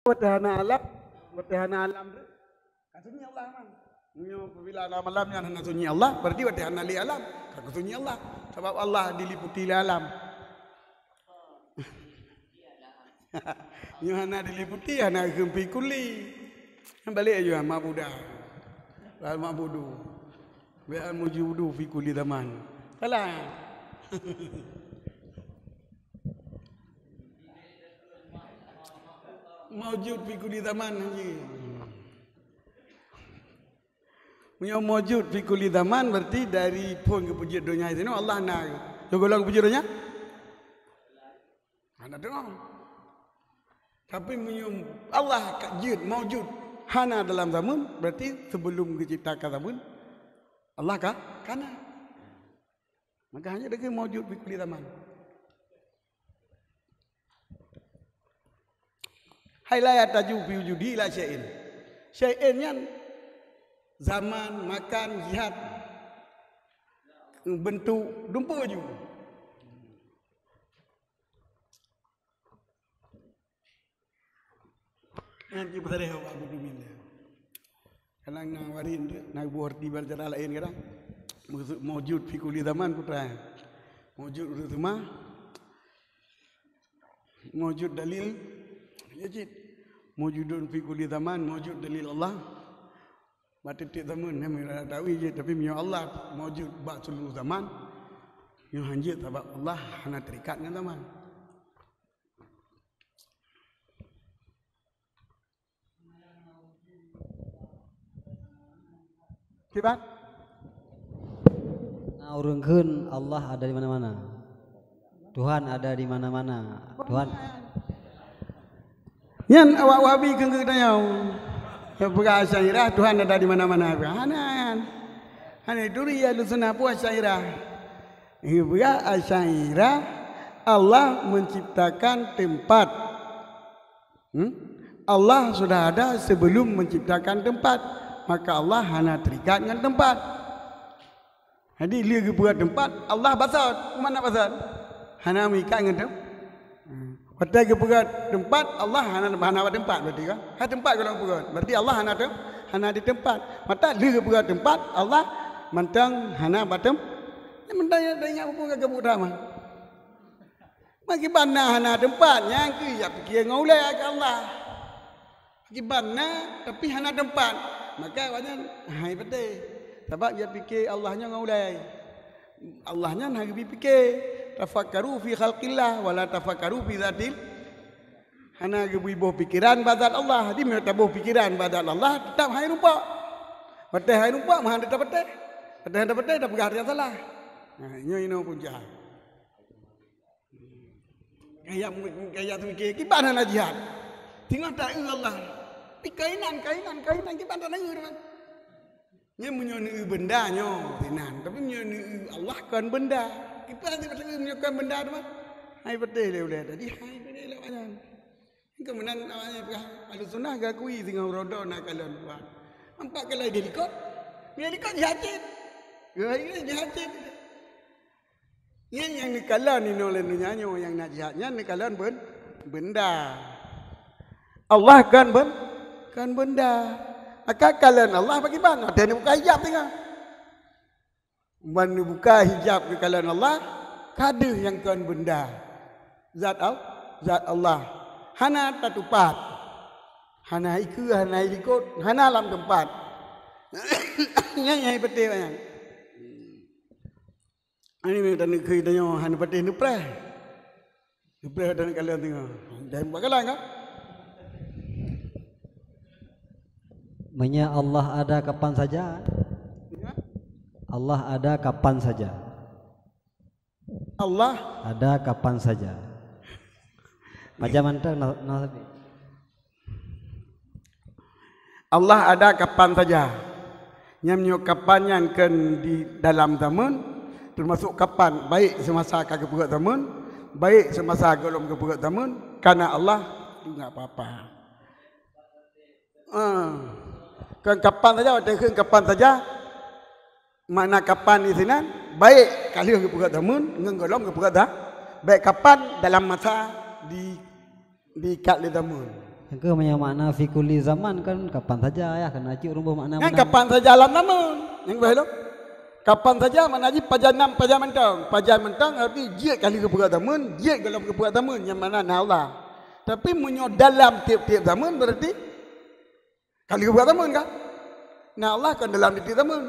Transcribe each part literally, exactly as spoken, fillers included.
Watèe hana alam, watèe hana alam tu, ka sunyi Allah man. Meunyoe apabila alam-alam nyan hana sunyi Allah, berarti watèe hana lé alam, ka sunyi Allah. Sabab Allah diliputi lé alam. Nyoe hana diliputi, hana geumpi kuli. Balik aja ma'budah. Wal ma'budu. Wa al mawjudu fi kulli zaman. Salah. Maujud fi kulli zaman haji. Meunyoe maujud fi kulli zaman, berarti dari phon geupeujeuet donya itu, Allah na. Yo gohlom geupeujeuet donya? Hana teungoh. Tapi meunyoe Allah ka jeuet maujud hana dalam zaman, berarti sebelum geuciptakan zaman, Allah ka, ka na. Maka hanya daging maujud fi kulli zaman. Hai la yahtaju fi wujudi ila syai'in. Syai'in nyan zaman, makan, jihad, bentuk, dumpeue ju. Nyan cit peusaréh awak budu mina. Kadang na warin tu, na buah arti bak cara laén kadang. Maksud maujud fi kulli zaman putra. Maujud ureueng teuma. Maujud dalil. Ya cit. Maujudun fi kulli zaman, maujud dalil Allah. Bak tiep-tiep zaman, nyan meunan tawi jih, tapi meunyoe Allah maujud bak seuluruh zaman, nyoe hanjeuet sabab Allah hana terikat ngon zaman. Kiban? Na ureueng kheun Allah ada di mana-mana. Tuhan ada di mana-mana. Tuhan. Nyan awak Wahabi kheun keu geutanyoe. Nyang peugah Asy'ariyah Tuhan ada di mana-mana. Hana nyan. Hana turi Ahlussunnah peue Asy'ariyah. Nyang peugah Asy'ariyah Allah menciptakan tempat. Hmm? Allah sudah ada sebelum menciptakan tempat, maka Allah hana terikat ngon tempat. Jadi lheueh geupeugah tempat, Allah basot. Mana basot? Hana meuikat ngon tem-, hmm. Watèe geupeugah tempat, Allah hana, hana bak tempat berarti kan? Hai tempat kalau peugah. Berarti Allah hana tem-, hana di tempat. Mata lheueh geupeugah tempat, Allah mantong hana bak tem-, mantong nyang teuingat peue ka geupeugah mah. Meukiban na hana teumpat, nyang keuh jak piké ngon ulèe keu Allah. Meukiban na, tapi hana teumpat, maka awaknyan hai patéh. Sabab jak piké Allah nyoe ngon ulèe. Allah nyan hana geubri piké. Tafakkaru fi khalqillah wa la tafakkaru fi dzatil. Hana geubri boh pikeran bak zat Allah. Jadi meunyoe taboh pikeran bak zat Allah, teutap hai rumpok. Patéh hai rumpok, meuhan teutap patéh. Patéh hana patéh, tapeugah nyang salah. Nah, nyoe inoe punca. Kaya, kaya teumikir, kiban hana jihad. Teungoh ta-eu Allah. Pi kainan, kainan, kainan, kiban ta-eu teuma. Nyan meunyoe neu-eu benda nyoe, kainan. Tapi meunyoe neu-eu Allah kon benda. Kiban ta-eu meunyoe kon benda teuma. Hai patéh lé ulèe tadi, hai patéh lé awaknyan. Keu meunan awaknyan peugah, Ahlussunnah geuakui singoh uroe droe na kalon Tuhan. Nampak kalon di likot. Di likot jihad cit. Jihad cit. Nyan nyang neukalon inoe lé donya nyoe nyang na jihad nyan neukalon ben-, benda. Allah kon ben-, kon benda. Maka kalon Allah pakriban? Watèe neubuka hijab teungoh. Ban neubuka hijab keu kalon Allah, ka deuh nyang kon benda. Zat Al-, zat Allah. Hana tatupat. Hana ikeue, hana ilikot, hana lam teumpat. Nyan nyang patéh nyan. Ini meunan taneuk keu tanyoe hana patéh neupreh. Neupreh dan kalian tengok. Dan bakalan kan? Meunyoe Allah ada kapan saja. Ya? Allah ada kapan saja. Allah ada kapan saja. Macam mana tu? Nah, nah, Allah ada kapan saja. Nyan meunyoe kapan nyan kon di dalam zaman, teumasok kapan, baik semasa ka geupeugöt zaman, baik semasa gohlom geupeugöt zaman, kana Allah tu nggak apa-apa. Ah. Kon kapan saja, watèe kheun kapan saja, makna kapan di sinan, baik ka lheueh geupeugöt zaman, ngon gohlom geupeugöt za-, baik kapan dalam masa di diikat lé zaman. Tangke meunyoe makna fi kulli zaman kan kapan saja ya, kana cit ureuëng boh makna. Nyan kapan saja lam zaman. Nyang bah lo. Kapan saja makna jih pajan nam pajan mantong. Pajan mantong arti jeuet kali keupeugah zaman, jeuet golom keupeugah zaman nyang makna na Allah. Tapi meunyoe dalam tiep-tiep zaman berarti kali keupeugah zaman kan? Na Allah kan dalam tiep-tiep zaman.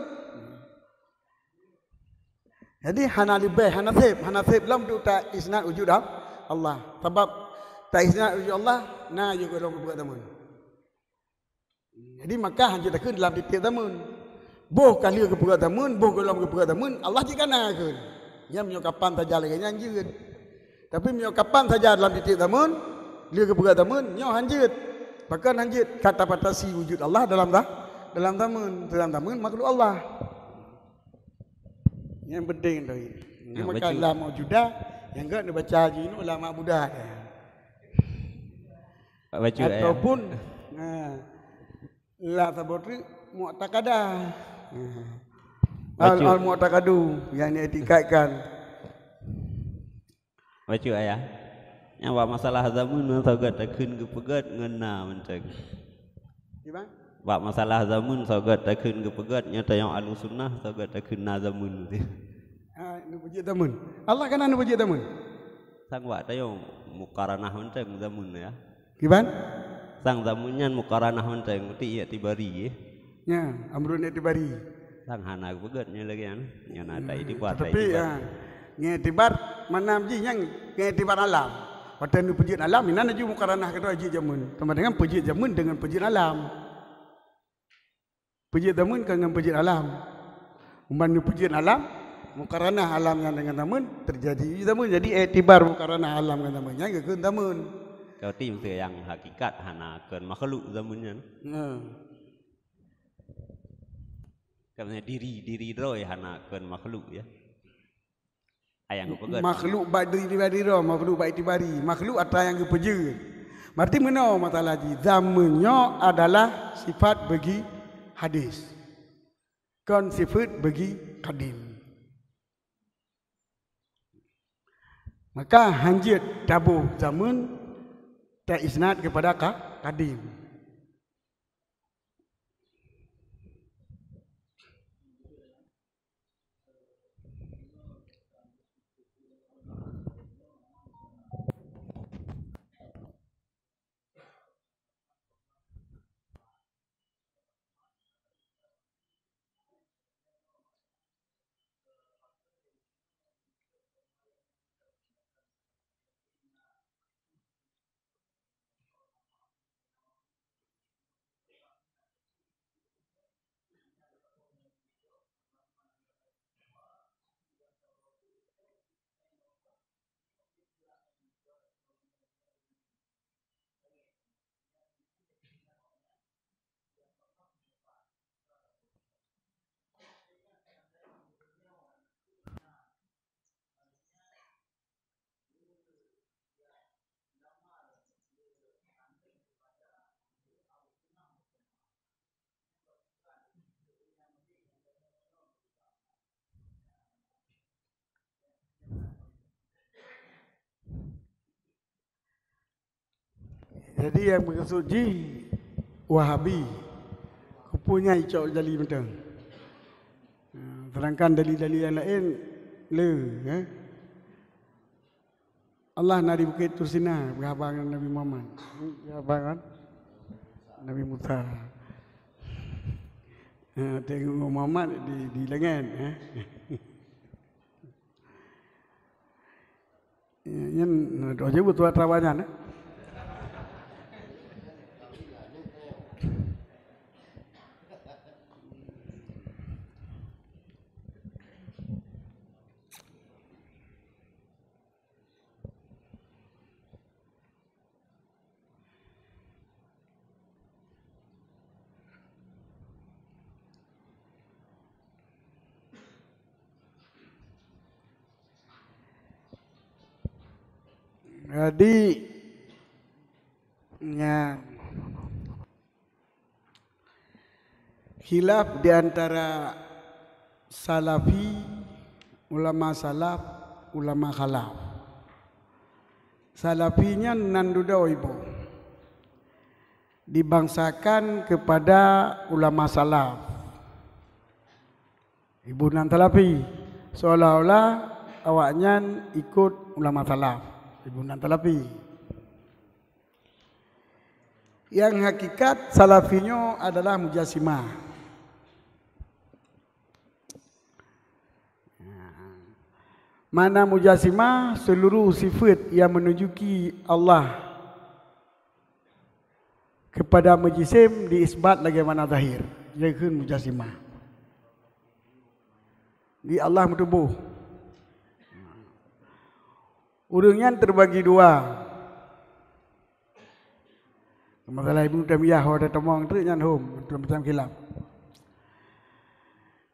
Jadi hana leubeh, hana seb, hana seb lom tu ta isnad wujud Allah. Sabab ta isnad wujud Allah na yue golom keupeugah zaman. Jadi maka hanjeuet takheun dalam tiep-tiep zaman. Boh kali keupeugah zaman, boh golom keupeugah zaman, Allah jih kana kheun. Nyan meunyoe kapan saja lagée nyan jeuet. Tapi meunyoe kapan saja dalam tiep-tiep zaman, lheueh geupeugah zaman, nyoe hanjeuet. Pakon hanjeuet? Ka tabatasi wujud Allah dalam za-, dalam zaman. Dalam zaman makhluk Allah. Nyang penting tu. Nyang maka baca. La maujudah, nyang geuh neubaca jinoe la ma'budah. Baca ayat. Ataupun, ha, la sabotu mu'taqadah. Ha. Al, baca. Al-mu'taqadu, yang diiktikadkan. Baca ayah. Nyang bak masalah zaman nyoe sagat takheun geupeugét ngon na mantong. Gimana? Bak masalah zaman sagat takheun geupeugét, nyata nyang ahlu sunnah sagat takheun na zaman. Ha, neupeujeuet zaman. Allah kana neupeujeuet zaman. Sang bak tayong mukaranah mantong zaman ya. Kiban? Sang zaman nyan mukaranah mantong, berarti iktibari, eh. Ya, amrun iktibari. Sang hana geupeugét nyan lagée nyan. Nyan na ta iktibar, ta tetapi iktibar. Ya, ngon iktibar mana jih nyang ngon iktibar alam. Watée neupeujeuet alam, inan laju mukaranah keudroe jeuet zaman. Sama dengan peujeuet zaman dengan peujeuet alam. Peujeuet zaman kan ngon peujeuet alam. Uman neupeujeuet alam, mukaranah alam nyan dengan zaman, terjadi zaman. Jadi iktibar mukaranah alam ngon zaman nyan geukheun zaman. Berarti meusé nyang hakikat hana kheun makhluk zaman nyan. Nah. Kan diri, diri droe hana kheun makhluk ya. Ayang geupeugét. Makhluk bak diri, diri droe, makhluk bak iktibari, makhluk atra nyang geupeujeuet. Berarti meunoe masalah jih, zaman nyoe adalah sifat bagi hadis. Kon sifat bagi kadim. Maka hanjeuet taboh zaman ta isnad kepada ka-, kadim. Jadi nyang meukeusut jih Wahabi. Keupeue nyan icok dali mantong. Sedangkan dali-dali nyang laén le, eh. Allah na di Bukét Tursina, beuhaba ngon Nabi Muhammad. Beuhaba ngon Nabi Musa. Ha, tengok Muhammad di, di langét, eh. Nyan, doh jeuet beutôi atra banyan, eh. Jadi, nyan. Khilaf di antara salafi, ulama salaf, ulama khalaf. Salafi nyan nan dudoe iboh. dibangsakan kepada ulama salaf. Ibu nan Salafi, seolah-olah awaknyan ikut ulama salaf. Ibu nan Salafi. Yang hakikat Salafi nyoe adalah Mujassimah. Makna Mujassimah, seluruh sifat yang menunjuki Allah kepada mujisim diisbat lagée makna zahir. Nyan kheun Mujassimah. Di Allah meutuboh. Ureuëng nyan terbagi dua. Masalah Ibnu Taimiyah ho tatamong treuk nyan hom, macam-macam khilaf.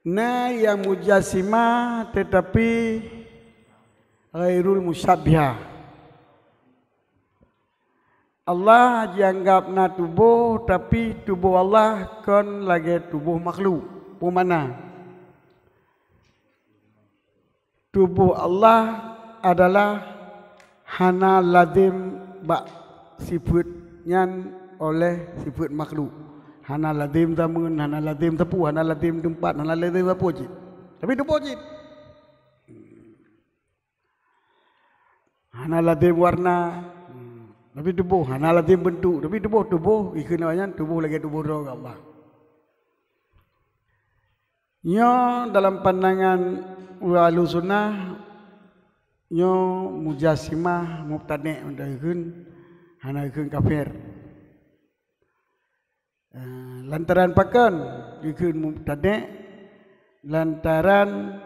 Na yang Mujassimah tetapi ghairul musyabbihah. Allah jianggap na tuboh, tapi tuboh Allah kon lagée tuboh makhluk. Peue makna? Tuboh Allah adalah hana lazem bak sifeuet nyan oleh sifeuet makhluk. Hana lazem zameun, hana lazem sapeue, hana lazem teumpat, hana lazem sapeue cit. Tapi tuboh cit. Hana lazem warna, tapi tuboh. Hana lazem beuntuk, tapi tuboh. Tuboh, ikheun awaknyan tuboh lagée tuboh droe Allah. Nyoe dalam pandangan ureuëng Ahlussunnah, nyoe Mujassimah mubtadi' meunan kheun, hana kheun kafir. Eh, lantaran pakon dikheun mubtadi'? Lantaran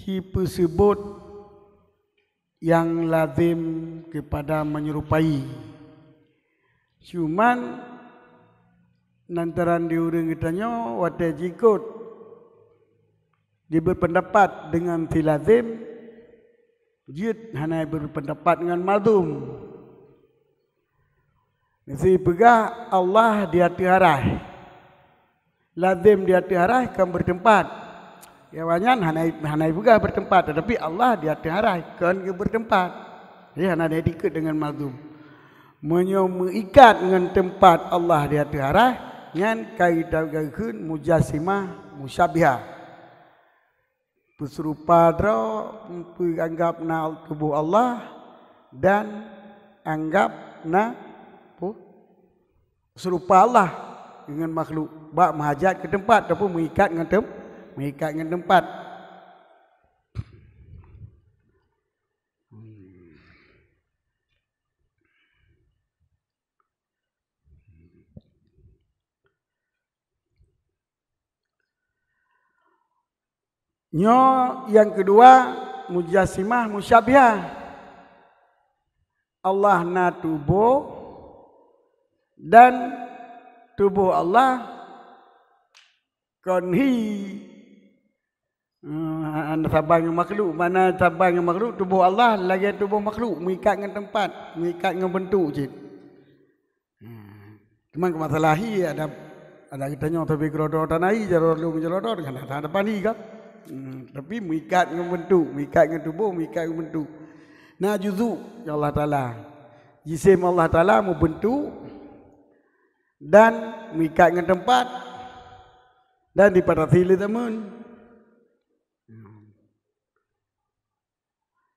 jipeuseubot nyang lazem keupada meunyerupai. Cuman, lantaran di ureuëng geutanyoe watée jikot jibeuet peundapat deungon si lazem, jeuet hana jibeuet peundapat deungon malzum. Sipeugah Allah di ateueh arai. Lazem di ateueh arai kon beuteumpat. Ya, awaknyan hana, hana jipeugah beuteumpat, tetapi Allah di ateueh arai kon geuh beuteumpat. Jadi hana dikeue deungon malzum. Meunyoe meuikat ngon teumpat Allah di ateueh arai, nyan ka geutanyoe kheun mujassimah musyabbihah. Peuserupa droe, peuanggab na tuboh Allah dan anggab na, peue? Serupa Allah deungon makhluk, bak meuhajat keu teumpat ataupun meuikat ngon tem-, meuikat ngon teumpat. Nyoe nyang keudua, mujassimah musyabbihah. Allah na tuboh dan tuboh Allah kon hi, eh, saban ngon makhluk. Makna saban ngon makhluk, tuboh Allah lagée tuboh makhluk, meuikat ngon teumpat, meuikat ngon beuntuk cit. Hmm. Cuma keu masalah hi, ada, ada geutanyoe sabe keudroe-droe tanoh hi, jaroe lôn jaroe droe, kan hana hadapan hi kan. Hmm, tapi meuikat ngon beuntuk, meuikat ngon tuboh, meuikat ngon beuntuk. Na juzu Allah Taala. Jisim Allah Taala meubeuntuk dan meuikat ngon teumpat dan dibatasi lé zameun.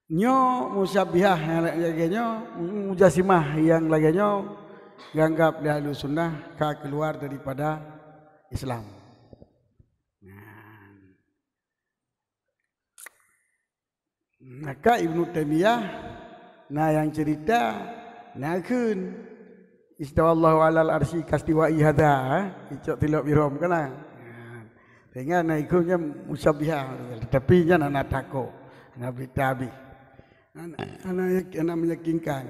Nyoe musyabbihah nyang lagée nyoe, mujassimah nyang lagée nyoe, geuanggab lé Ahlussunnah ka keuluar daripada Islam. Maka Ibnu Taimiyah na nyang ceurita, na kheun, "Istawallahu alal arsy kastiwa'i hadza," eh? Icok tilok birom kan, ah. Sehingga na ikheun nyan musyabbihah, tetapi nyan hana takok, hana berita habéh. Hana, hana yak-, hana meyakinkan.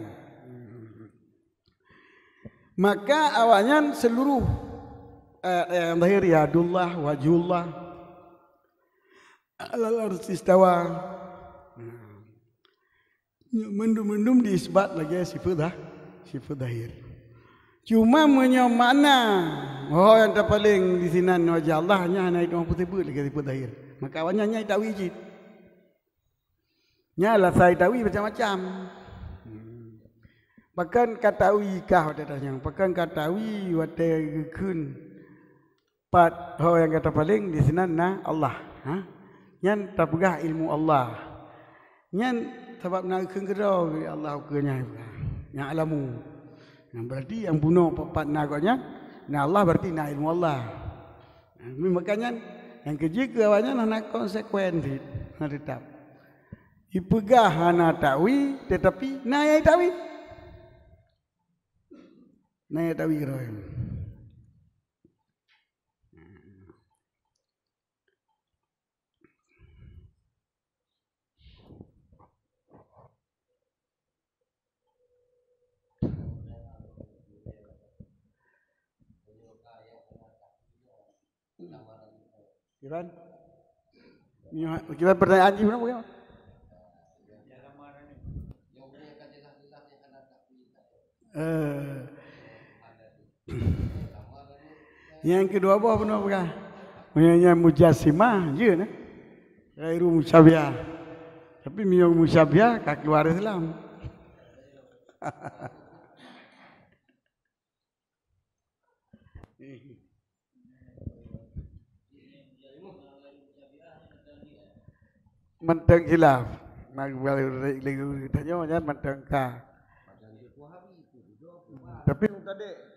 Maka awaknyan seluruh, eh, yang zahir, yadullah, wajhullah, alal arsy istawa. Nah. Nyoe mandum-mandum diisbat lagée sifeuet dah, sifeuet zahir. Cuma meunyoe makna, oh, nyang tapaleng disinan wajah Allah, nyan hana jitu'oh peusifeuet lagée sifeuet zahir. Maka awaknyan nyan jitawi cit. Nyan alasan jitawi macam-macam. Hmm. Pakon ka tawi kah watée tanyong? Pakon ka tawi watée geukheun pat ho nyang ka tapaleng di sinan na Allah? Ha? Nyan tapeugah ilmu Allah. Nyan sabab na geukheun keudroe Allah ukeue nyan, nyang alamu. Nah, berarti nyang bunoe pat-pat na gobnyan, na Allah, berarti na ilmu Allah. Nah, maka nyan, nyang keujeuet keu awaknyan hana konsekuen cit, hana teutap. Ipeugah hana tawi, tetapi na nyang tawi. Na nyang tawi keudroe. Kiban? Nyoe, kiban pertanyaan jih, kenapa, kenapa? Eh. Nyang keudua boh bunoe peugah. Meunyoe nyan mujassimah, jeuet, eh? Ghairu musyabihah. Tapi meunyoe musyabihah, ka keuluar Islam. Mantong khilaf. Nah, lagi tanyoe nyan mantong ka. Tapi mubtadi'.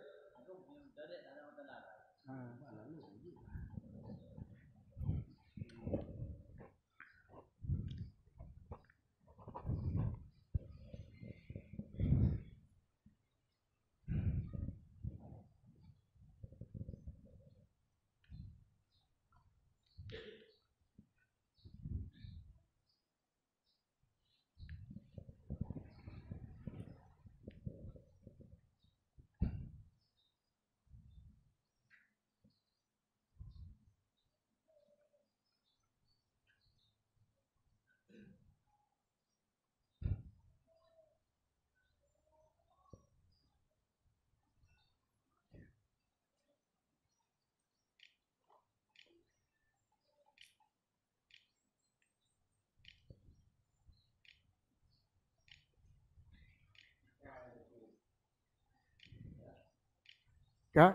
Ka?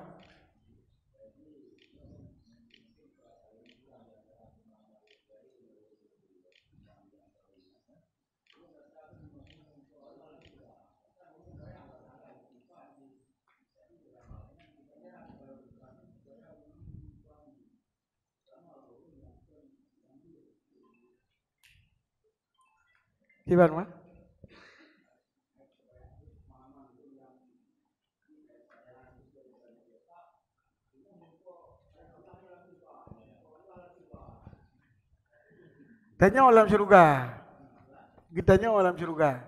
Kiban, Mak? Tanyoe lam syeuruga. Geutanyoe lam syeuruga.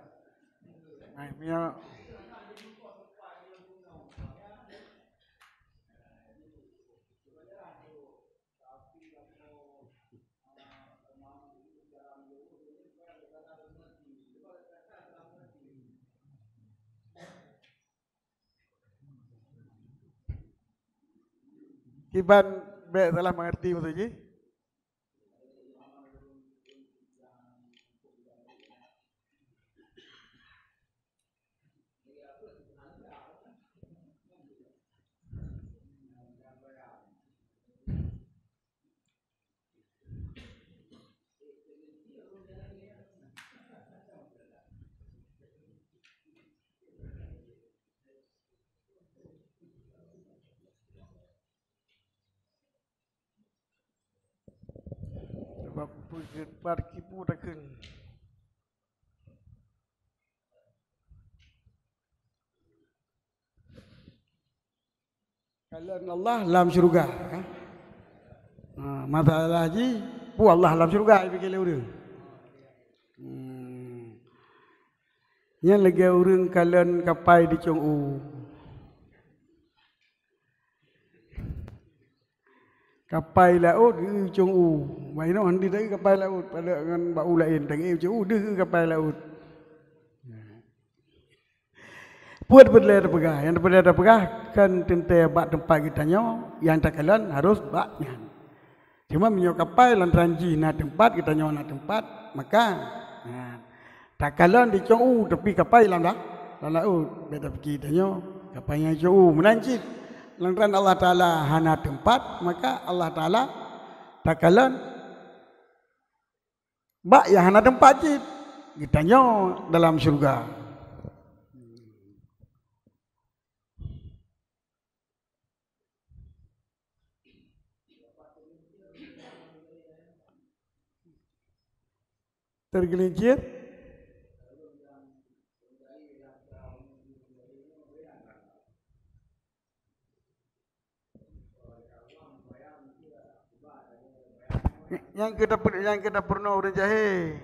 Hai, meunyoe Kiban bék salah mengerti maksud jih. Sebab peugeupat kipu takheun. Kalon Allah lam syeuruga, kan? Ha, masalah jih, peue Allah lam syeuruga, jipike lé ureueng. Hmm. Nyan lagèe ureueng kalon kapai di cong u. Kapai laôt geu cong u. Bah inoe hana teuka kapai laôt, padahai ngon bak u laén, tanggai cong u deuh geu kapai laôt. Peue teupeu lé teupeugah? Nyang teupeu lé teupeugah kan teuntèe bak teumpat geutanyoe nyang takalon harôh bak nyan. Cuma meunyoe kapai lam teuranji na teumpat, geutanyoe na teumpat, maka, nah, takalon di cong u, tapi kapai lam da-, Talaôt, beda pike tanyoe, kapai nyang cue meunan cit. Lantaran Allah Taala hana teumpat, maka Allah Taala takalon bak nyang hana teumpat cit. Geutanyoe dalam syeuruga. Tergelincir. Nyang kita per-, nyang kita peurunoe ureuëng jahé.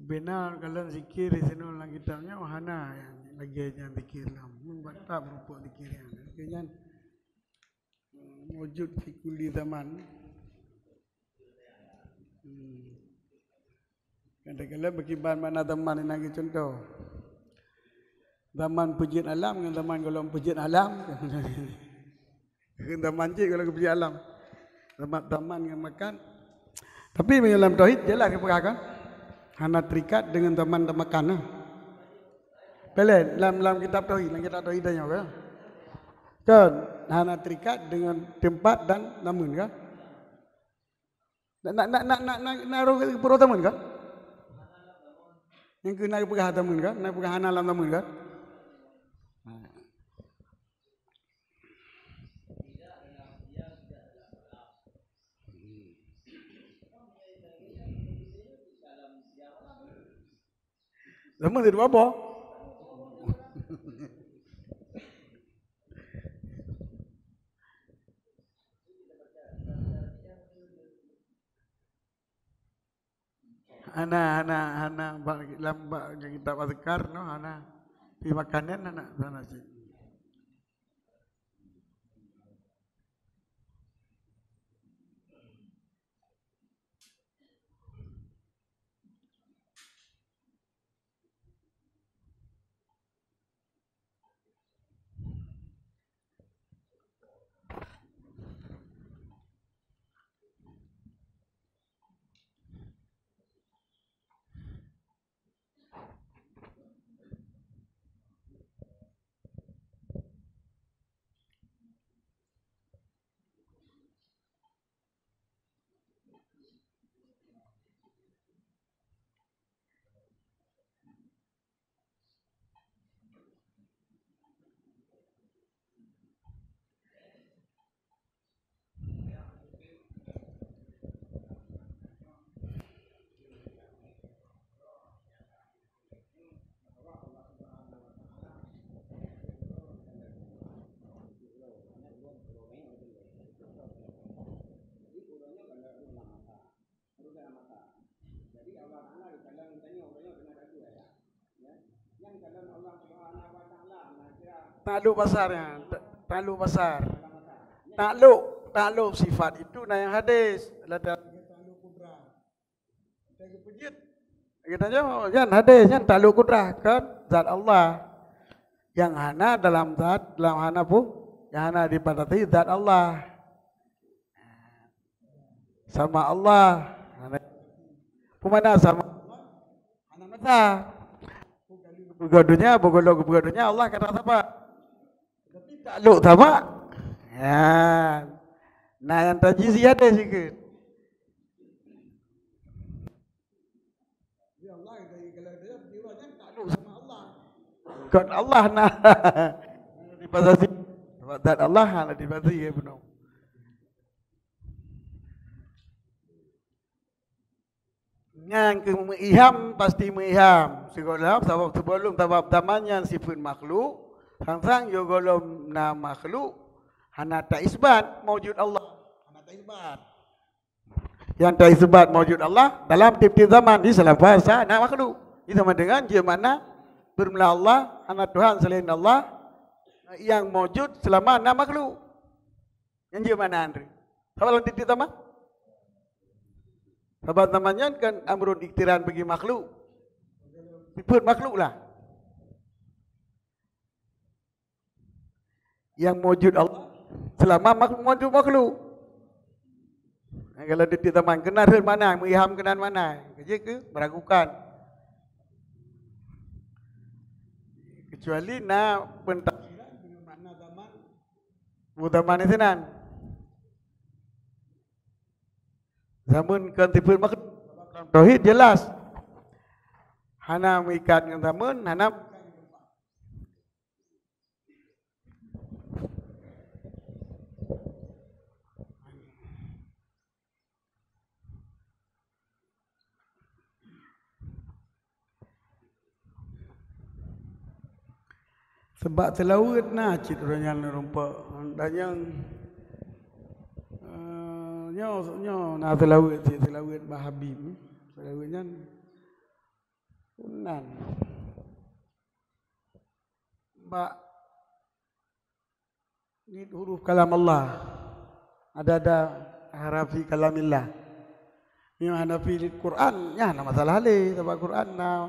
Ubena kalon zikir di sinoe lam kitab nyoe hana nyang lagée nyang zikir lam. Mun batak beurupok zikir nyan. Lagée nyan, hmm, wujud fi kulli zaman. Hmm. Kadang-kadang beukiban makna zaman, inan geucuntoh. Zaman peujeuet alam ngon zaman gohlom peujeuet alam. Zaman cit gohlom peujeuet alam. Zaman, zaman ngon makan. Tapi meunyoe lam tauhid jelas geupeugah kan? Hana terikat dengan zaman dan makan, nah. Peulén lam, lam kitab tauhid, lam kitab tauhid tanyoe kan? Kan hana terikat dengan tempat dan zaman kan? Nak, nak, nak, nak, nak, nak, nak roh geupeurôh zaman kan? Nyang keuh na geupeugah zaman kan? Na geupeugah hana lam zaman kan? Ha. Zaman sidroe boh. Hana, hana, hana bak, lam bak kitab azkar nyoe hana. Pi makanan hana, hana cit. Takluk basar nyan, ta-, takluk basar. Takluk, takluk sifat itu na nyang hadis. Lada Kita nyoe, nyan hadis, nyan takluk kudrah, kan? Zat Allah. Nyang hana dalam zat, dalam hana pu-, nyang hana dibatasi zat Allah. Sama Allah. Peue makna sama Allah? Hana masa. Bukan dunia, bukan lo, bukan dunia, Allah kata sama. Tapi takluk sama. Ya. Nah, nyang tajizia deh sikit. Kon Allah na. Dipasasi. Sebab zat Allah hana dipasasi, ya, bunoe. Nyang keu meuiham pasti meuiham. Sigohlom sabab sebelum sabab zaman nyan sifeuet makhluk, sang-sang yoh gohlom na makhluk, hana taisbat maujud Allah. Hana taisbat. Nyang taisbat maujud Allah dalam tieb-tieb zaman di seulama sa na makhluk. Di zaman dengan jeuet makna beureumalah Allah, hana Tuhan selain Allah nyang maujud seulama na makhluk. Nyan jeuet makna Andre. Saban lam tieb-tieb zaman? Saban zaman nyan kan amrun iktiran bagi makhluk. Sifeuet makhluk lah. Nyang maujud Allah seulama makhluk, maujud makhluk. Nah, kalau tieb-tieb zaman keunan rhot makna, meuiham keunan makna. Keujeuet keu meragukan. Kecuali na pentafsiran dengan makna zaman, zaman sinan. Zaman kan sifeuet makhluk. Dalam tauhid jelas. Hana meuikat ngon zaman, hana Sebab seulaweuet na cit ureueng nyan rumpok. Dan nyang, eh, nyoe, nyoe na seulaweuet cit, seulaweuet Bah Habib. Seulaweuet nyan nan. Bak Ngiet huruf kalam Allah. Ada-ada harafi kalamillah. Meunyoe hana fi Quran, nyan na masalah lé. Sabab Quran na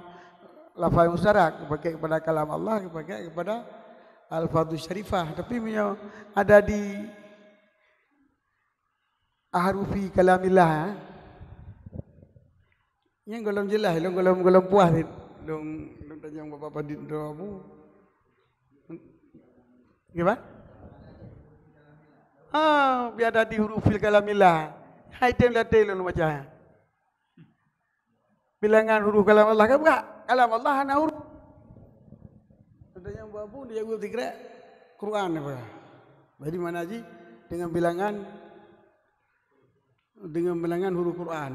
lafaz musyarak, geupake kepada kalam Allah, geupake kepada alfadzus syarifah. Tapi meunyoe ada di ahrufi kalamillah, eh. Nyan gohlom jeulaih, lôn gohlom, gohlom puas cit. Lôn, lôn tanyong Bapak Padit droe Abu. Gimana? Ah, biar ada di hurufil kalamillah. Hai tem latih lôn baca. Bilangan huruf kalam Allah kan bukan? Kalam Allah hana huruf. Tanyong Bapak Abu dia jaweueb sikrek Quran apa? Jadi mana ji dengan bilangan Deungon bilangan huruf Quran.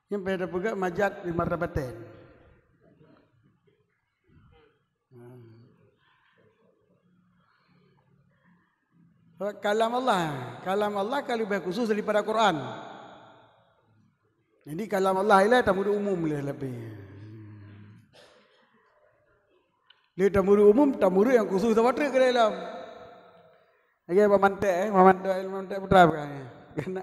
Nyan payah tapeugah majaz bi martabatain. Kalam Allah, kalam Allah ka leubeh khusus daripada Quran. Jadi kalam Allah ilai tamudu umum lé leubeh. Lé tamudu umum, tamudu nyang khusus sabe treuk keu dalam. Lagèe bak mantek, eh, bak mantek, mantek putra bukan, eh. Kena.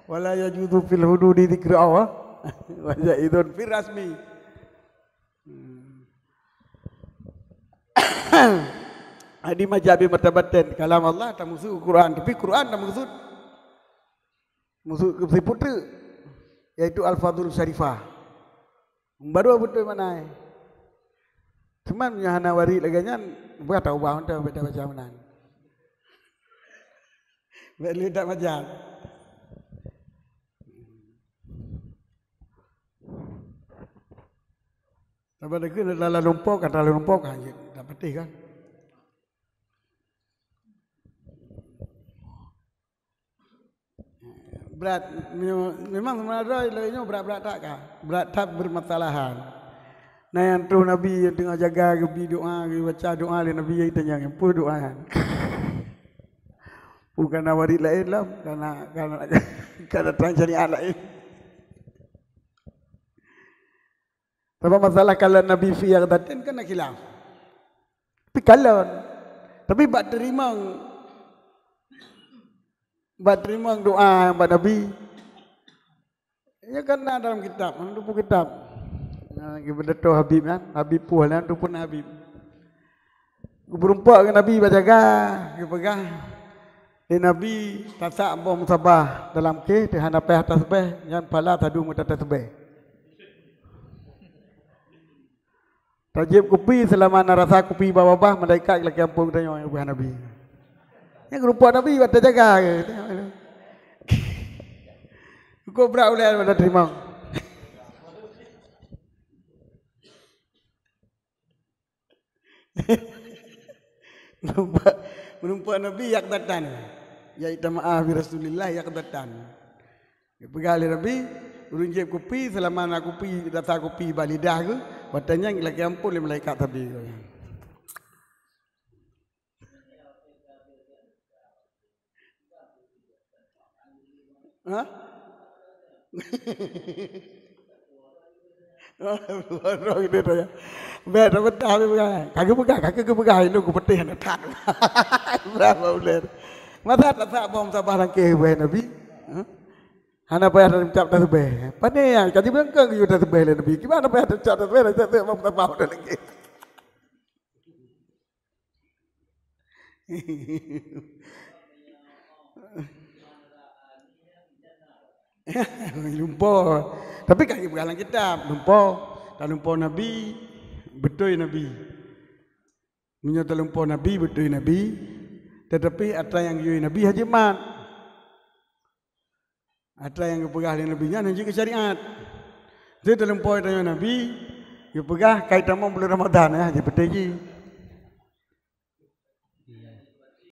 Wala yajuzu fil hududi dzikru Allah. Wa zaidun fil rasmi. Hmm. Jadi majaz bi martabatain, kalam Allah tamusu Quran, tapi Quran tamusu musu siput treuk, yaitu alfadul syarifah. Baru beutôi makna. Cuman nyang hana warit lagèe nyan, buat taubah mantong beda macam meunan. Bèk lé dak macam. Saban deukeu lala lumpok, kata lumpok, ha, dak patéh kan. Brat, memang, memang sebenarnya lagèe nyoe brat-brat that ka. Brat that permasalahan. Nah, nyang troh Nabi nyang teungoh jaga geubi doa, geubaca doa lé Nabi, nyang tanyong, "Peue doa nyan?" Bukan na warit laén lom, karena, karena, karena trang syariat laén. Sabab masalah kalon Nabi fi yaghdatin kan na khilaf. Tapi kalon. Tapi bak teurimong, bak teurimong doa bak Nabi. Nyan kan na dalam kitab, na tupeue kitab. Nah, geubeudatoe Habib nyan, Habib puih nyan tupeue na Habib. Geupeurumpok keu Nabi bak jaga, geupeugah lé Nabi, "Tasak boh musabah dalam keh, teuhana payah tasbeh, nyan phala sadum meuta tasbeh." Tajieb kupi, seulama na rasa kupi babah-babah, malaikat lakée amphon geutanyoe ubah Nabi. Nyan geurumpok Nabi bak tajaga keu. Kok brat ulée bak teurimong. Meureumpok, meureumpok Nabi yaqdatan. Ya ita maaf bi Rasulillah yaqdatan. Geupeugah lé Nabi, "Ulôn jieb kupi, seulama na kupi, rasa kupi bak lidah geuh, watée nyan lakée amphon lé malaikat Nabi." Hah? Roh geude tanya. Bèk tapeugah, habéh peugah. Ka geupeugah, ka geupeugah, ilôn kupeuteh hana that. Berapa bulan? Masa tasak boh musabah lam keh ubé Nabi? Hah? Hana payah teucap tasbeh. Pane nyan, ka jibeungkong geuyue tasbeh lé Nabi. Kiban hana payah teucap tasbeh, teucap boh musabah lam keh. Lumpoe. Tapi ka geupeugah lam kitab, lumpoe. Talumpoe Nabi, beutôi Nabi. Meunyoe talumpoe Nabi, beutôi Nabi, teutapi atra nyang geuyue Nabi hana jimat. Atra nyang geupeugah lé Nabi nyan hana jeuet keu syariat. Teutapi talumpoe tanyoe Nabi, geupeugah ka jitamong buleuen Ramadhan, ya, jipeuteuji.